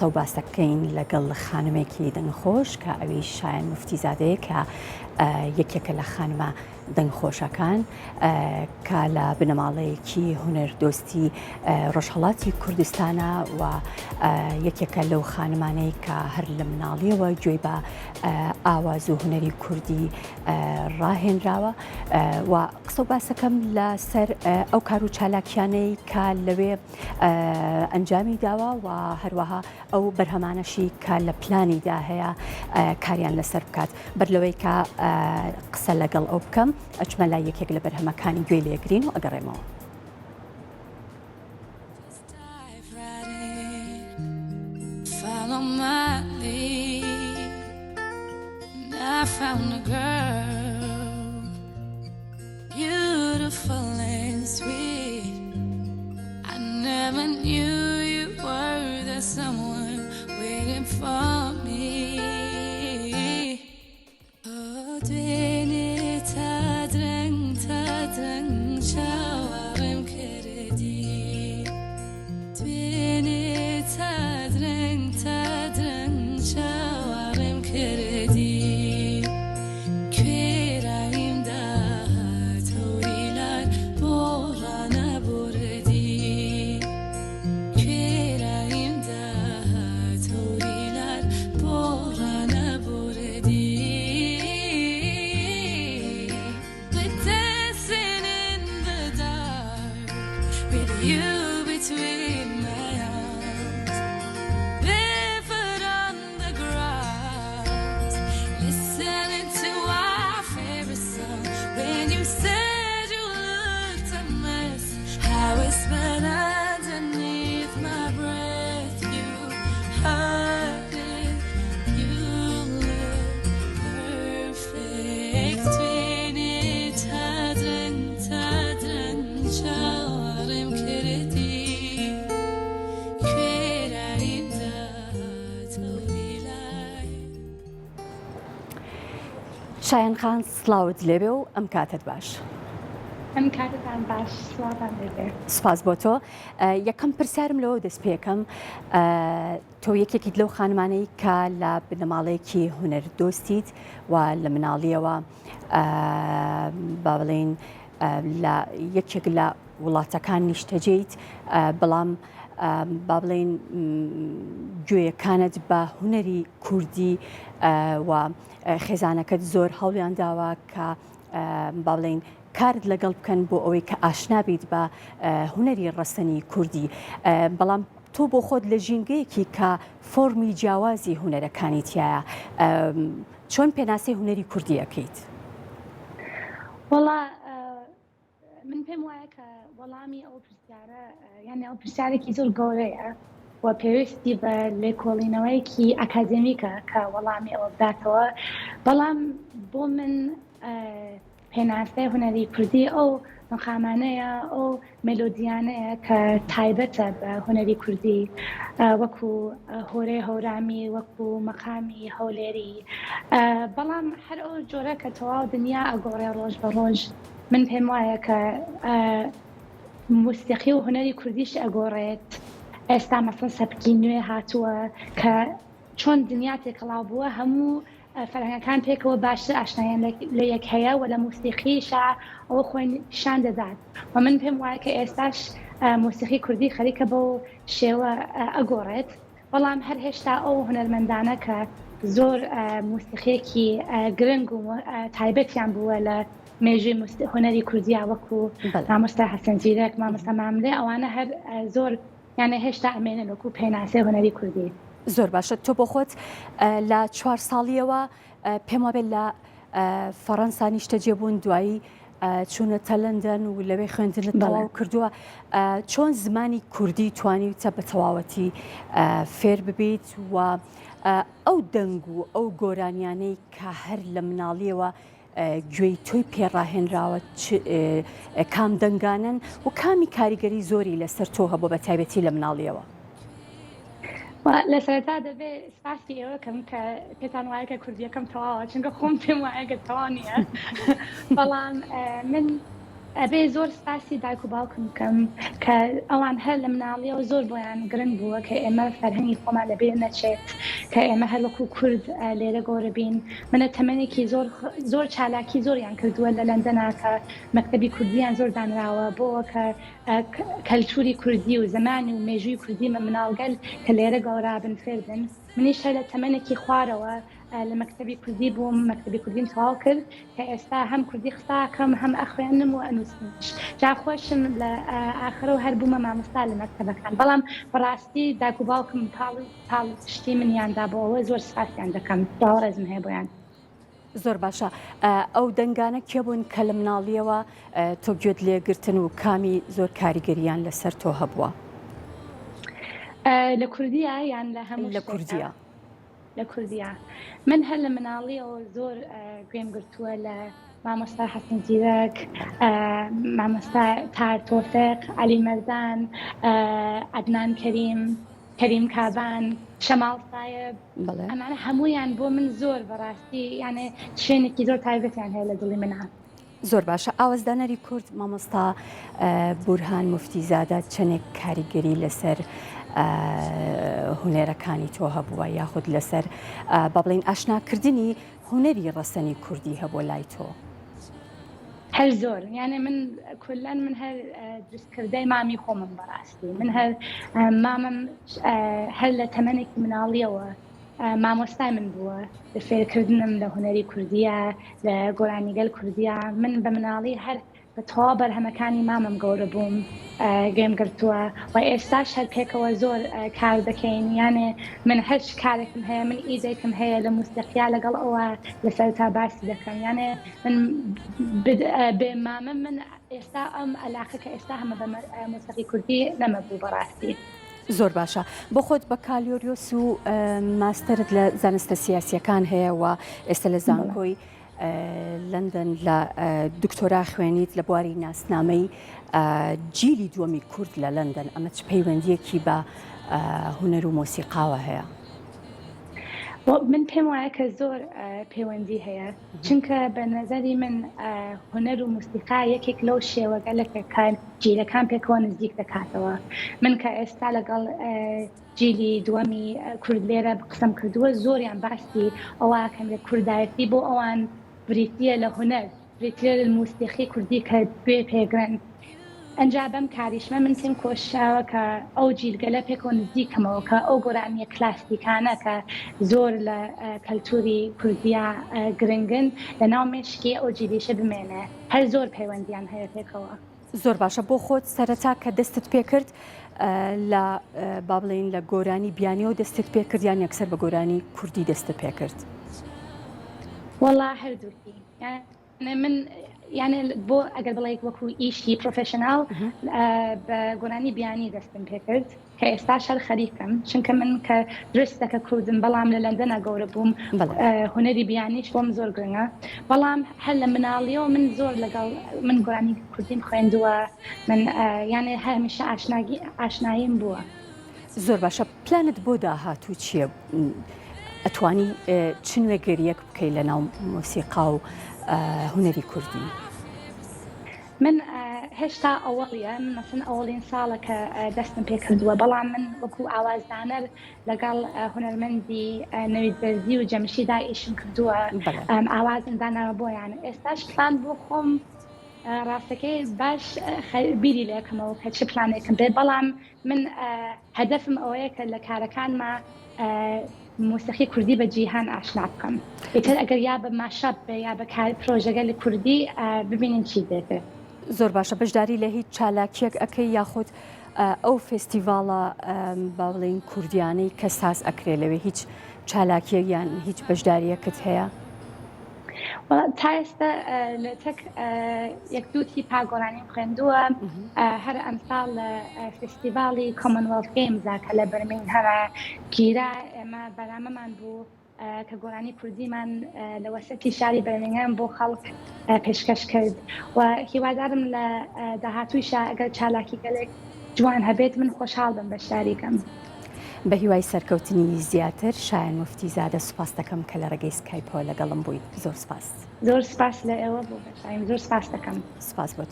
قسە و باسەکەین لەگەڵ خانمێکی دەنگخۆش کە ئەویش شایان موفتیزادەیە کە یەکێکە لە خانمە دەنگخۆشەکان کە لە بنەماڵەیەکی هونەردۆستی ڕۆژهەڵاتی کوردستانە و یەکێکە لەو خانمانەی کە هەر لە مناڵیەوە گوێی بە ئاواز و هونەری کوردی ڕاهێنراوە و قسە و باسەکەم لەسەر ئەو کار و چالاکیانەی کە لەوێ ئەنجامی داوە و هەروەها ئەو بەرهەمانەشی کە لە پلانیدا هەیە کاریان لەسەر بکات. بەر لەوەی کە قسە لەگەڵ ئەو بکەم ئەچمە لای یەکێک لە بەرهەمەکانی گوێی لێگرین و ئەگەڕێمەوە. Beautiful and sweet I never knew you were the someone waiting for me Oh دوێنێ تا درەنگ تا درەنگ چاوەڕێم کردی دوێنێ تا درەنگ تا درەنگ چاوەڕێم کردی کوێرایم داهات هەوری لار بۆ ڕانەبوردی کوێرایم داهات هەوری لار بۆ ڕانەبوردی We're dancing in the dark with you between my arms barefoot on the grass listening to our favorite song when you said you looked a mess I whispered underneath my breath you heard it you look perfect دوێنێ تا درەنگ تا درەنگ چاوەڕێم کردی کوێرایم داهات هەوری لای. شایەن خان سڵاوت لێبێ و ئەم کاتەت باش. ئەم کاتەتان باش سڵاوتان لێبێ. سپاس بۆ تۆ. یەکەم پرسیارم لەوە دەست پێکەم تۆ یەکێکیت لەو خانمانەی کە لە بنەماڵەیەکی هونەر دۆستیت و لە مناڵیەوە با بڵێین لە یەکێک لە وڵاتەکان نیشتەجێیت بەڵام با بڵێین گوێیەکانت بە هونەری کوردی و خێزانەکەت زۆر هەوڵیان داوە کە با بڵێین کارت لەگەڵ بکەن بۆ ئەوەی کە ئاشنا بیت بە هونەری ڕەسەنی کوردی بەڵام تۆ بۆ خۆت لە ژینگەیەکی کە فۆرمی جیاوازی هونەرەکانی تایە چۆن پێناسەی هونەری کوردی ئەکەیت؟ وەڵا من پێم وایە کە وەڵامی ئەو پرسیارە یعنی ئەو پرسیارێکی زۆر گەورەیە و پێویستی بە لێکۆڵینەوەیەکی ئەکادێمیکە کە وەڵامی ئەوە بداتەوە بەڵام بۆ من پێناسەی هونەری کوردی ئەو مقامانەیە ئەو مێلۆدیانەیە کە تایبەتە بە هونەری کوردی وەکو هۆرەی هەورامی وەکو مەقامی هەولێری بەڵام هەر ئەو جۆرە کە تەواو دنیا ئەگۆڕێ ڕۆژ بە ڕۆژ من پێم وایە کە موسیقی و هونەری کوردیش ئەگۆڕێت ئێستا مەسەن سەبکی نوێ هاتووە کە چۆن دنیا تێکەڵاو بووە هەموو فەرهەنگەکان پێکەوە باشتر ئاشناییان لە یەک هەیە و لە موسیقیشا ئەوە خۆی پیشان دەدات و من پێم وایە کە ئێستاش موسیقی کوردی خەریکە بەو شێوە ئەگۆڕێت بەڵام هەر هێشتا ئەو هونەرمەندانە کە زۆر موسیقیەکی گرنگ و تایبەتیان بووە لە مێژووی هونەری کوردیا وەکو مامۆستا حەسەن زیرەک مامۆستا ماملێ ئەوانە هەر زۆر یانە هێشتا ئەمێنن وەکو پێناسەی هونەری کوردی. زۆر باشە تۆ بۆ خۆت لە چوار ساڵیەوە پێم وابێت لە فەڕەنسا نیشتەجێ بوون دوایی چوونەتە لەندەن و لەوێ خوێندنت تەواو کردووە چۆن زمانی کوردی توانیوتە بە تەواوەتی فێر ببیت و ئەو دەنگ و ئەو گۆرانیانەی کە هەر لە مناڵیەوە گوێی تۆی پێ ڕاهێنراوە چ کام دەنگانەن و کامی کاریگەری زۆری لەسەر تۆ هەبووە بە تایبەتی لە مناڵیەوە؟ لە سەرەتا دەبێ سپاسی ئێوە کەم کە پێتان وایە کە کوردیەکەم تەواوە چونکە خۆم پێم وایە کە تەواو نییە بەڵام من. ئەبێ زۆر سپاسی دایک و باوکم بکەم کە ئەوان هەر لە مناڵیەوە زۆر بۆیان گرنگ بووە کە ئێمە فەرهەنگی خۆمان لەبیر نەچێت کە ئێمە هەر وەکو کورد لێرە گەورە بین منە تەمەنێکی زۆر زۆر چالاکی زۆریان کردووە لە لەندەنا کە مەکتەبی کوردیان زۆر دانراوە بۆ کە کەلتوری کوردی و زمانی و مێژووی کوردی مناڵگەل کە لێرە گەورابن فێربن منیش هەر لە تەمەنێکی خوارەوە لە مەکتەبی کوردی بووم مەکتەبی کوردیم تەواو کرد کە ئێستا هەم کوردی قسە ئەکەم هەم ئەخوێنم و ئەنووسمیش جا خۆشم لە ئاخرەوە هەر بوومە مامۆستا لە مەکتەبەکان بەڵام بەڕاستی داک و باوکم پاڵ پاڵ پشتی منیان دا بۆ ئەوە زۆر سپاسیان دەکەم داوا ڕێزم هەیە بۆیان. زۆر باشە ئەو دەنگانە کێ بوون کە لە مناڵیەوە تۆ گوێت لێگرتن و کامی زۆر کاریگەریان لەسەر تۆ هەبووە؟ لە کوردیە یان لە هەموو لە کوردیە؟ لە کوردیا من هەر لە مناڵیەوە زۆر گوێم گرتووە لە مامۆستا حەسەن زیرەک مامۆستا تار تۆفێق عەلی مەردان عەدنان کەریم کەریم کابان شەماڵ سایب ئەمانە هەمویان بۆ من زۆر بەڕاستی یانێ شوێنێکی زۆر تایبەتیان هەیە لە دڵی منە. زۆر باشە ئاوازدانەری کورد مامۆستا بورهان موفتی زادە چەندێک کاریگەری لەسەر هونەرەکانی تۆ هەبووە یاخود لەسەر با بڵین ئاشناکردنی هونەری ڕەسەنی کوردی هەبووە لای تۆ؟ هەر زۆر یانێ من کولەن من هەر دروستکردەی مامی خۆمم بەڕاستی من هەر مامم هەر لە تەمەنێکی مناڵیەوە مامۆستای من بووە لە فێرکردنم لە هونەری کوردیە لە گۆرانیگەل کوردیە من بە مناڵی هەر بە تەواو بەرهەمەکانی مامم گەورە بووم گوێم گرتووە و ئێستاش هەر پێکەوە زۆر کار دەکەین یانێ من هەرچ کارێکم هەیە من ئیدێکم هەیە لە موسیقیا لەگەڵ ئەوە لەسەر تا باسی دەکەم یانێ من بێ مامە من ئێستا ئەم ئەلاقە کە ئێستا هەمە بە مۆسیقی کوردی نەمەبوو بەڕاستی. زۆر باشە بۆ خۆت بەکالیۆریۆس و ماستەرت لە زانستە سیاسیەکان هەیە و ئێستا لە زانکۆی لەندەن لە دکتۆرا خوێنیت لە بواری ناسنامەی جیلی دووەمی کورد لە لەندەن ئەمە چ پەیوەندیەکی بە هونەر و مۆسیقاوە هەیە؟ من پێم وایە کە زۆر پەیوەندی هەیە چونکە بە نەزەری من هونەر و موسیقا یەکێک لەو شێوەگەلەکە کە جیلەکان پێکەوە نزیک دەکاتەوە من کە ئێستا لەگەڵ جیلی دووەمی کورد لێرە قسەم کردووە زۆریان باسی ئەوەکەن لە کوردایەتی بۆ ئەوان بریتییە لە هونەر بریتییە لە موسیقی کوردی کە گوێ پێگرن ئەنجا بەم کاریشمە من پێم کۆشاوە کە ئەو جیلگەلە پێکەوە نزیکەمەوە کە ئەو گۆرانیە کلاسیکانە کە زۆر لە کەلتوری کوردیا گرنگن لە ناو مێشکی ئەو جیلیشە بمێنێ هەر زۆر پەیوەندیان هەیە پێکەوە. زۆر باشە بۆ خۆت سەرەتا کە دەستت پێکرد لە با بڵێین لە گۆرانی بیانیەوە دەستت پێکرد یان یەکسەر بە گۆرانی کوردی دەستت پێکرد؟ وەڵا هەردووکی من یانێ بۆ ئەگەر بڵێیت وەکو ئیشی professional بە گۆرانی بیانی دەستم پێکرد کە ئێستاش هەر خەریکم چونکە من کە درستە کە کوردم بەڵام لە لەندەنا گەورە بووم هونەری بیانیش بۆم زۆر گرنگە بەڵام هەر لە مناڵیەوە من زۆر لەگەڵ من گۆرانی کوردیم خوێندووە من یانێ هەمیشە ئاشناگی ئاشناییم بووە. زۆر باشە پلانت بۆ داهاتوو چییە؟ ئەتوانی چ نوێگەریەک بکەی لە ناو مۆسیقا و هونەری کوردی؟ من هێشتا ئەوەڵیە من مەسن ئەوەڵین ساڵە کە دەستم پێ کردووە بەڵام من وەکو ئاوازدانەر لەگەڵ هونەرمەندی نەوید بەرزی و جەمشیدا ئیشم کردووە ئاوازم داناوە بۆیان ئێستاش پلان بۆ خۆم ڕاستەکەی باش بیری لێکەمەوە کە چ پلانێکم بێ بەڵام من هەدەفم ئەوەیە کە لە کارەکانما مۆسیقی کوردی بە جیهان ئاشنا بکەم ئیتر ئەگەر یا بە mashup بێ یا بە کار پرۆژەگەل کوردی ببینین چی دێتێ. زۆر باشە بەشداری لە هیچ چالاکیەک ئەکەی یاخود ئەو فێستیڤاڵە با بڵێین کوردیانەی کە ساز ئەکرێ لەوێ هیچ چالاکیەک یان هیچ بەشداریەکت هەیە؟ تا ئێستا لە تەک یەک دوو تیپا گۆرانیم خوێندووە هەر ئەمساڵ لە فێستیڤاڵی Commonwealth Games ا کە لە بەرمینگهەمە گیرا ئێمە بەرامەمان بوو کە گۆرانی کوردیمان لە وەسەتی شاری بەرمینگهەم بۆ خەڵک پێشکەش کرد و هیوادارم لە داهاتوویشا ئەگەر چالاکی گەلێک جوان هەبێت من خۆشحاڵ بم بەشداری کەم. بە هیوای سەرکەوتنی زیاتر شایان موفتی زادە سوپاست دەکەم کە لە ڕێگەی سکایپەوە لەگەڵم بوویت زۆر سوپاس. زۆر سوپاس لە ئێوە بۆ بەشداریم زۆر سوپاس دەکەم. سوپاس بۆ تۆ.